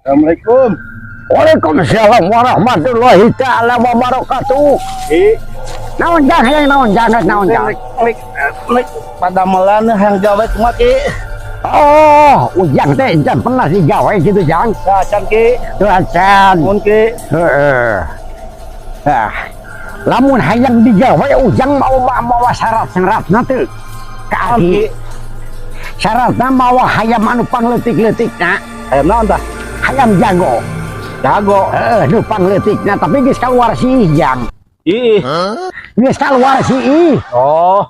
Assalamualaikum. Waalaikumsalam warahmatullahi taala wabarakatuh. Ki. Naon, Jang? Hayang naon, Jang? Naon, Jang? Rek rek rek padamelan hayang gawe kumaha, Ki? Oh, Ujang teh can pernah digawe gitu, Jang? Acan, Ki. Tuh, acan. Mun, Ki. Heeh. Ah. Lamun hayang digawe, Ujang mau mawa syarat-syaratna teu? Ka Naon, Aki. Ki? Syaratna mawa hayam anu pangleutik-leutikna. Hayam naon tah? Hayam jago. Jago. Heeh, nu pangleutikna, tapi geus keluar sih, Jang. Ih. Geus keluar sih. Oh,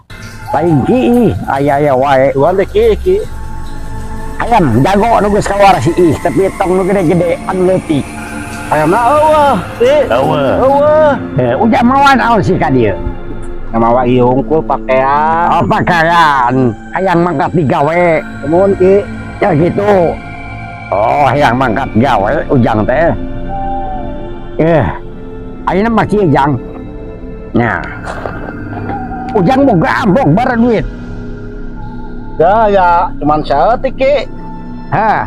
Lain ki, aya-aya wae. Tuan teh, Ki, Ki. Hayam jago nu geus keluar sih, tapi tong nu gede-gede, anu leutik. Hayamna euweuh, Ki. Euweuh. Euweuh. Eh, Ujang mawa naon sih ka dieu? Mawa ieu hungkul, pakaian. Oh, pakaian. Hayang mangkat digawe. Muhun, Ki. Ya gitu. Oh, hayang mangkat gawe Ujang teh. Eh, ayeuna mah kieu, Jang. Nah. Ujang boga amplop bara duit? Ya, ya, cuman saeutik, Ki. Hah.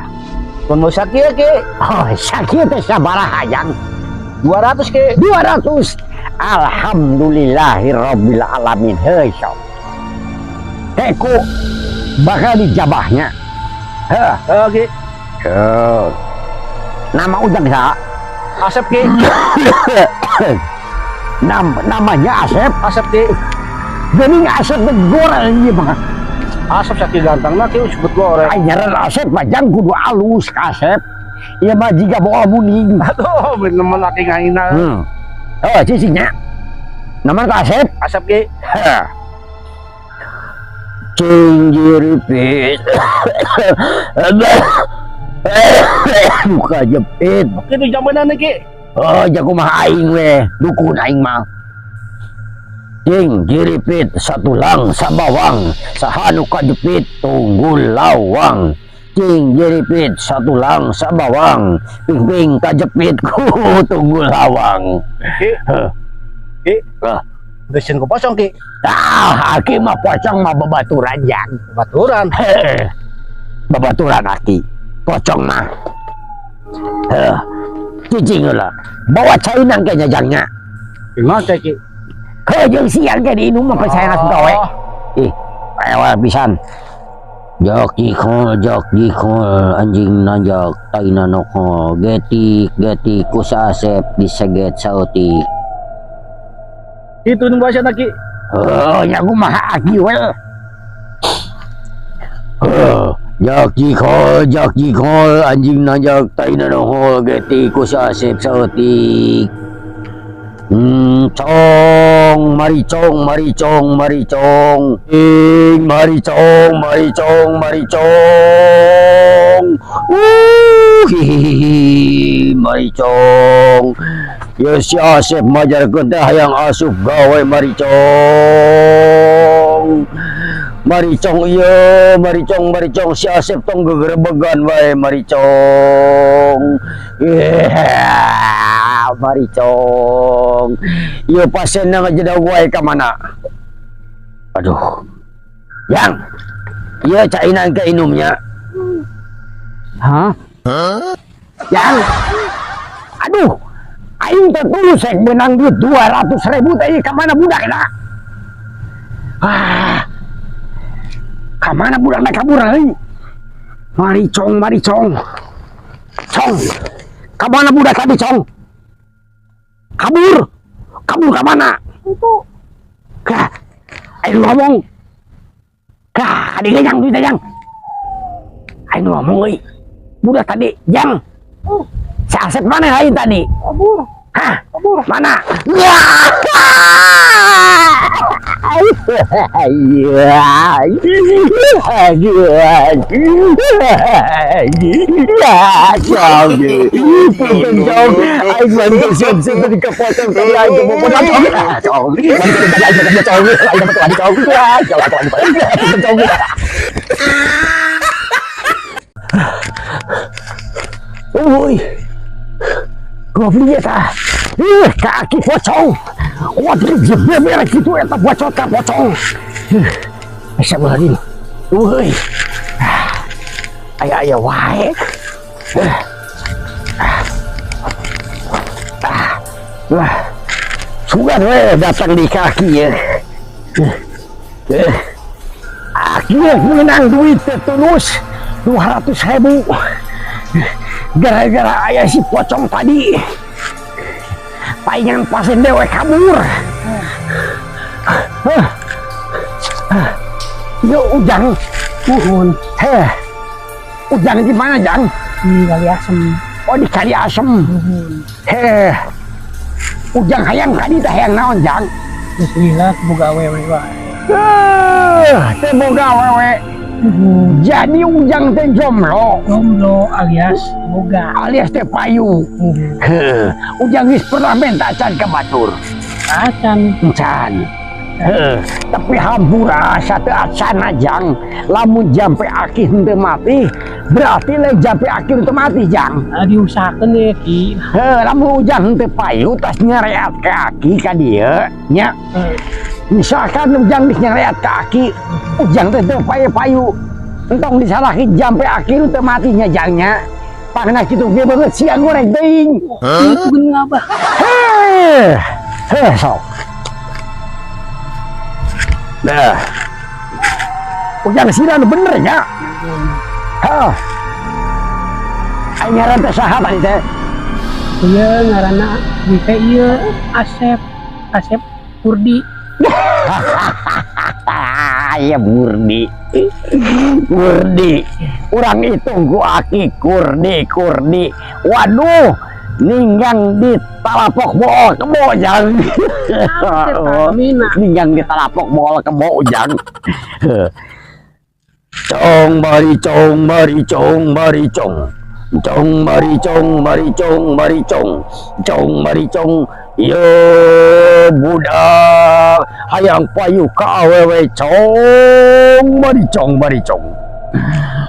Mun mau sakieu, Ki. Oh, sakieu teh sabaraha, Jang? 200, Ki. 200. Alhamdulillahirabbil alamin. Heuy, sok. Teku bakal dijabahnya. Heh. Heuh, Ki. Heuh. Nama Ujang sa? Asep, Ki. Namanya Asep. Asep, Ki. Geuning Asep teh goreng ieu mah. Asep sakieu gantengna, Ki, sebut goreng. Ai nyaran Asep mah, Jang, kudu alus ka Asep. Ieu mah jiga bool muning. Aduh, bener aki ngahina. Oh, cicingnya. Nama ka Asep? Asep, Ki. Heh. Cing jiripit. Buka jepit. Kitu jambenan, Ki. Oh, jago mah aing we, dukun aing mah. Cing jiripit satulang sabawang, saha nu kajepit tunggul lawang. Cing jiripit satulang sabawang, ping-ping kajepit ku tunggul lawang. Ki. Heh. Ki. Ah. Geus ku pocong, Ki. Ah, aki mah pocong mah babaturan, Jang. Baturan. Heh. Babaturan aki. Pocong mah. Heh. Cicing lah. Bawa cainan kayaknya, Jangnya. Gimana cai, Ki? Heuh, jeung siang ge diinum mah percaya asup gawe. Ih, rewel pisan. Jak jikol, jak jikol, anjing nanjak, taina nokol, getik, getik, ku si Asep diseget saeutik. Itu nu bahasa, Ki. Oh, nya kumaha aki we. Heuh, jak jikol, jak jikol, anjing nanjak, taina nokol, getik ku si Asep saeutik. Cong, mari cong, mari cong, mari cong. Ing, mari cong, mari cong, mari cong. Hihihi, mari cong. Ya si Asep majarkeun teh hayang asup gawe, mari cong. Mari cong ieu, mari cong, mari cong, si Asep tong gegerebegan wae, mari cong. Yeah, mari cong. Ieu pasienna ngajedag wae ka mana? Aduh. Yang, ieu cainan ke inumnya. Hah? Yang, aduh, aing teh tulus rek menang duit 200 ribu teh, ka mana budak eta? Ah, ka mana budak kabur euy? Mari cong, mari cong. Cong, ka mana budak tadi, Cong? Kabur, kabur ka mana? Itu. Kah, aing ngomong. Kah, adik Jang, duit Jang. Aing ngomong euy. Budak tadi, Jang. Si Asep mana lain tadi? Kabur. Hah? Kabur. Mana? Ya. Cong. Punten, Cong. Aing bantu siap-siap tadi kepotong tadi aing kepotong, Cong. Cong. Tadi aing dapat, Cong. Aing dapat tadi, Cong. Cong, Cong, Cong. Cong. Uy. Goblok eta. Ih, kaki pocong. Waduh, beber gitu eta pocong ka pocong. Astagfirullahaladzim. Uy. Aya aya wae. Lah, sugan we datang di kaki ya. Eh, akhirnya menang duit teh tulus 200 ribu gara-gara aya si pocong tadi. Palingan pasien dewek kabur. Hah. Hah. Yo, Ujang. Muhun. Heh. Ujang di mana, Jang? Di Kali Asem. Oh, di Kali Asem. Muhun. Heh. Ujang hayang tadi teh hayang naon, Jang? Geus lila boga awewe wae. Eh, teh boga awewe. Muhun. Jadi Ujang teh jomblo. Jomblo alias boga. Alias teh payu. Muhun. Heh, Ujang geus pernah minta can ka batur? Acan. Can. Heh, tapi hampura satu acan, Jang. Lamun jampe aki henteu mati, berarti lain jampe aki henteu mati, Jang. Ah, diusahakeun ya, Ki. Heh, lamun Ujang henteu payu tas nyareat ke aki ka dieu nya. Misalkan Ujang geus nyareat ke aki, Ujang teh teu payu-payu. Entong disalahin jampe aki teu mati nya, Jang, nya. Pangna kitu ge beungeut sia goreng teuing. Itu geuning, Abah. Heh, heh, sok. Nah, Ujang sira nu bener nya. Hah. Aing ngaran teh saha tadi teh? Ieu ngaranna ieu teh ieu Asep. Asep Kurdi. Ya Murdi. Kurdi. Urang hitung ku aki Kurdi, Kurdi. Waduh, ninggang di talapok bool kebo, Jang. Mina. Ninggang di talapok bool kebo, Jang. Cong bari cong bari cong bari cong. Cong bari cong bari cong bari cong. Cong bari cong. Yo budak hayang payu ka awewe, cong bari cong bari cong.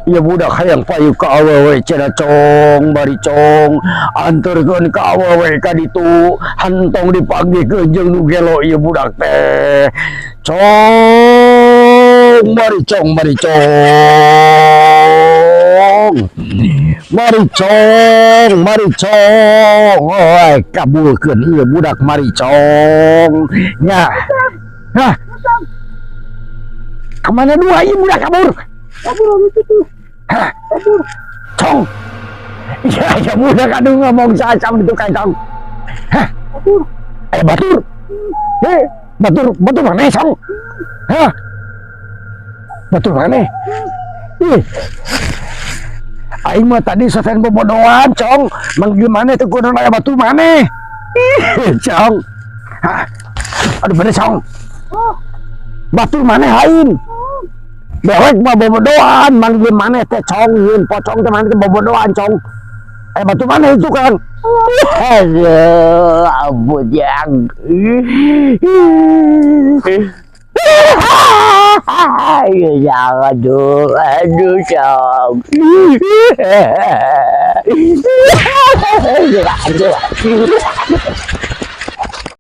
Ya budak hayang payu ka awewe cenah, cong bari cong, anterkeun ka awewe ka ditu, hentong dipanggihkeun jeung nu gelo ieu budak teh. Cong bari cong bari cong. Mari cong, mari cong. Oi, kabulkeun ieu budak mari cong. Nya. Hah. Kemana dua ieu budak kabur? Kabur itu tuh. Hah. Kabur. Cong. Ya, ya budak, aduh, ngomong sama itu kayak cong. Hah. Kabur. Eh, batur. Eh, batur, batur mana, Cong? Hah? Batur mana? Ih. Aing mah tadi saten bobodoan, Cong. Manggil mana itu kudu aya batur mana? Ih, Cong. Hah. Aduh, bener, Cong. Batur mana lain? Dewek mah bobodoan, manggil mana teh Cong, yeun pocong teh mana teh bobodoan, Cong. Eh, batur mana itu kan? Aduh, ampun, Jang. Ya, aduh, aduh, Cong. Aduh, aduh.